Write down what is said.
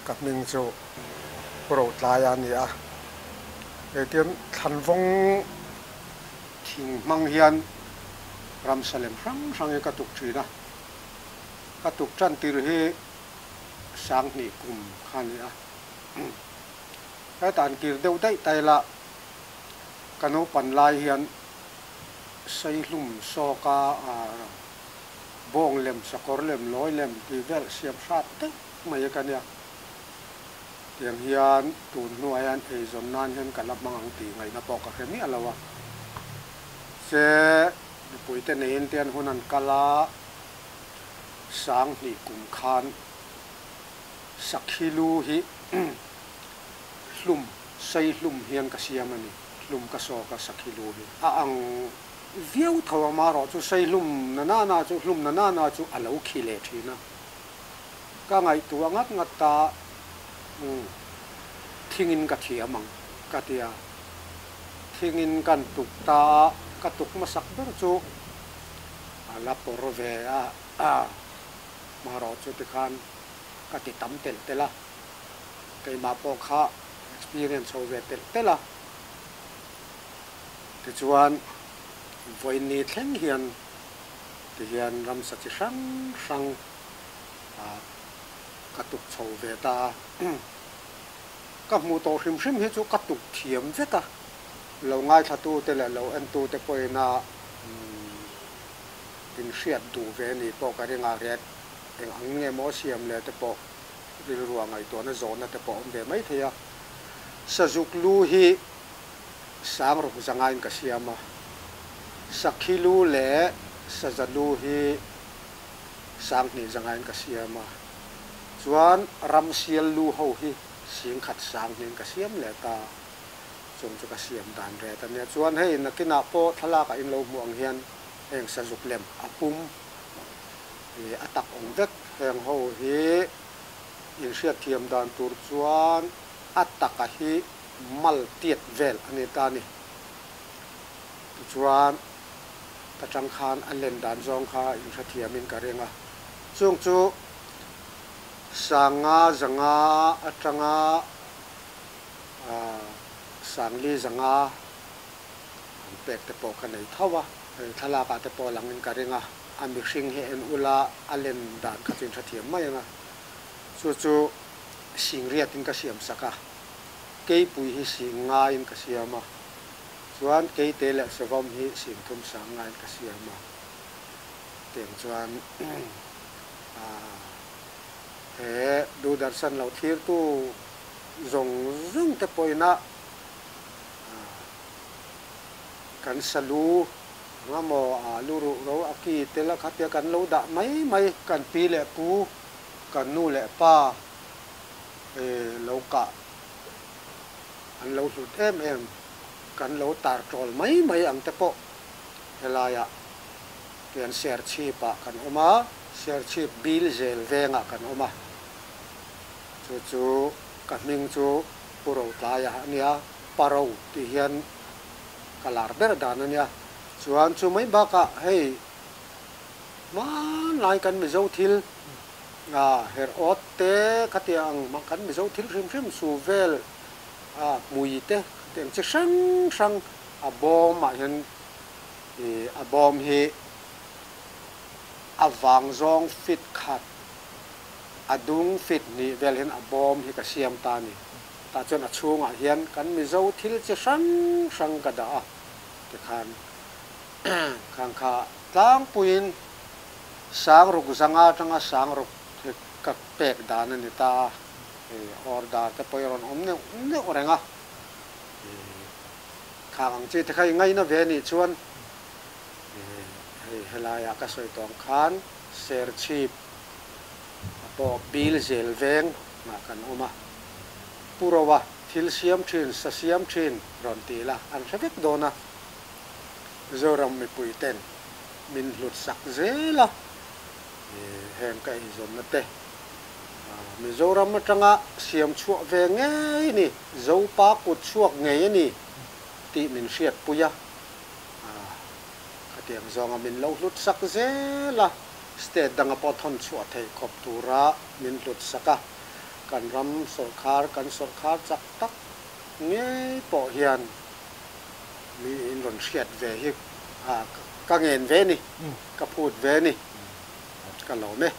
Ka hming chu Pu Rotlaia a ni a. Heitin Thlanvawng thing hmang hian ramsa lem hrang hrang hi ka tuk thin a. Ka tuk tan tir hi Sanghnih kum kha a ni a. Hetah an kir deuh daih ta ila ka naupan lai hian Saihlum sawka bawng lem, sakawr lem, lawi lem tih vel siam hrat deuh mai a ka nia. Tiang hian tun hnuah hian eizawn nan hian ka la hmang ang tih ngaihna pawh ka hre miah lo a. Se mipuite neiin te an hun an kal a, Sanghnih kum khan sakhi lu hi hlum, sei hlum hian ka siam a ni. Hlum ka sawk a sakhi lu hi a ang viau tho a, marawh chu sei hlum na na na chu hlum na na na chu a lo khi leh thin a. Ka ngaihtuah ngat ngat ta, umm, thingin ka thiam ang ka ti a. Thingin kan tuk ta a, ka tuk hmasak ber chu a la pawr ve a, marawh chu tikhan ka ti tam telh telh a, keimah pawh kha experience chho ve telh telh a. Tichuan, vawiin thleng hian tihian ramsa chi hrang hrang ka tuk chho ve ta a. Ka hmuh tawh hrim hrim hi chu ka tuk thiam vek a, lo ngaithlatute leh lo entute pawhin a inhriat duh ve ni pawh ka ring a, ret eng ang nge maw siam leh te pawh rilrua ngaihtuahna zawhna te pawh a awm ve mai thei a. Sazuk lu hi Sangruk zangain ka siam a, Sakhi lu leh Saza lu hi Sanghnih zangain ka siam a, chuan Ramsial lu ho hi Singkhat Sanghnihin ka siam leh ta, chung chu ka siam dan ret a nia. Chuan hei nakinah pawh thlalakah in lo hmuh ang hian heng Sazuk lem a pum ih a tak awm vek, heng ho hi inhriatthiam dan tur chuan a taka hi mal tiat vel a ni ta a ni. Tichuan, ka tang khan a len dan zawng kha inhrethiamin ka ring a. Chung chu Sanga zanga atanga Sangli zanga an pek te pawh ka nei tho a. Hei thlalakah te pawh langin ka ring a, a mihring hi en ula a len dan kha chu inhrethiam mai ang a. Chu chu Singriatin ka siam sak a. Keipui hi sing ngaiin ka siam a, chuan keite leh savawm hi sing thum sang ngaiin ka siam a. Tiang chuan he Doordarshan lo thlirtu zawng zawng te pawhin a kan salu anga maw a lu ruh ro a ki tel a khatia kan lo dah mai mai kan pi leh pu kan nu leh pa lo kah an lo hlut em em, kan lo tar tawl mai mai ang te pawh helaiah tian Serchhip ah kan awm a, Serchhip bil zel vengah kan awm a, chu chu ka hming chu Pu Rotlaia a nia, Paro tih hian ka lar ber dan a nia, chuan chu mai bakah hei hmanlai kan Mizo thil A herh awt te khatia ang mah kan Mizo thil hrim hrim su vel a hmui te khatiang chi hrang hrang a bawm ah hian ih a bawm hi a vang zawng fit khat a dung fit hnih vel hian a bawm hi ka siam ta a ni. Tah chuan a chhungah hian kan Mizo thil chi hrang hrang ka dah a tikhan khang kha tlangpuiin Sangruk zanga atanga sangruk hi ka pek dan a ni ta a, hei order te pawh i rawn awm neuh neuh reng a, khang ang chi te kha i ngaina ve anih chuan hei helaiah ka sawi tawh ang khan Serchhip a pawh bil zel veng ah kan awm a, Pu Roa thil siam thin, sa siam thin rawn ti ila an hre vek dawn a, Mizoram mipui ten min hlut sak zel a, heng ka eizawnna te Mizoram atanga siam chhuah ve ngei a ni, Zopa kut chhuak ngei a ni tih min hriatpui a, khatiang zawnga min lo hlut sak zel a, state danga pawh thawn chhuah thei khawp tura min hlut sak a. Kan ram sawrkhar, kan sawrkhar chak tak ngei pawh hian mi in rawn hriat ve hi ka ngen ve ni, ka phut ve ni, ka lawm e.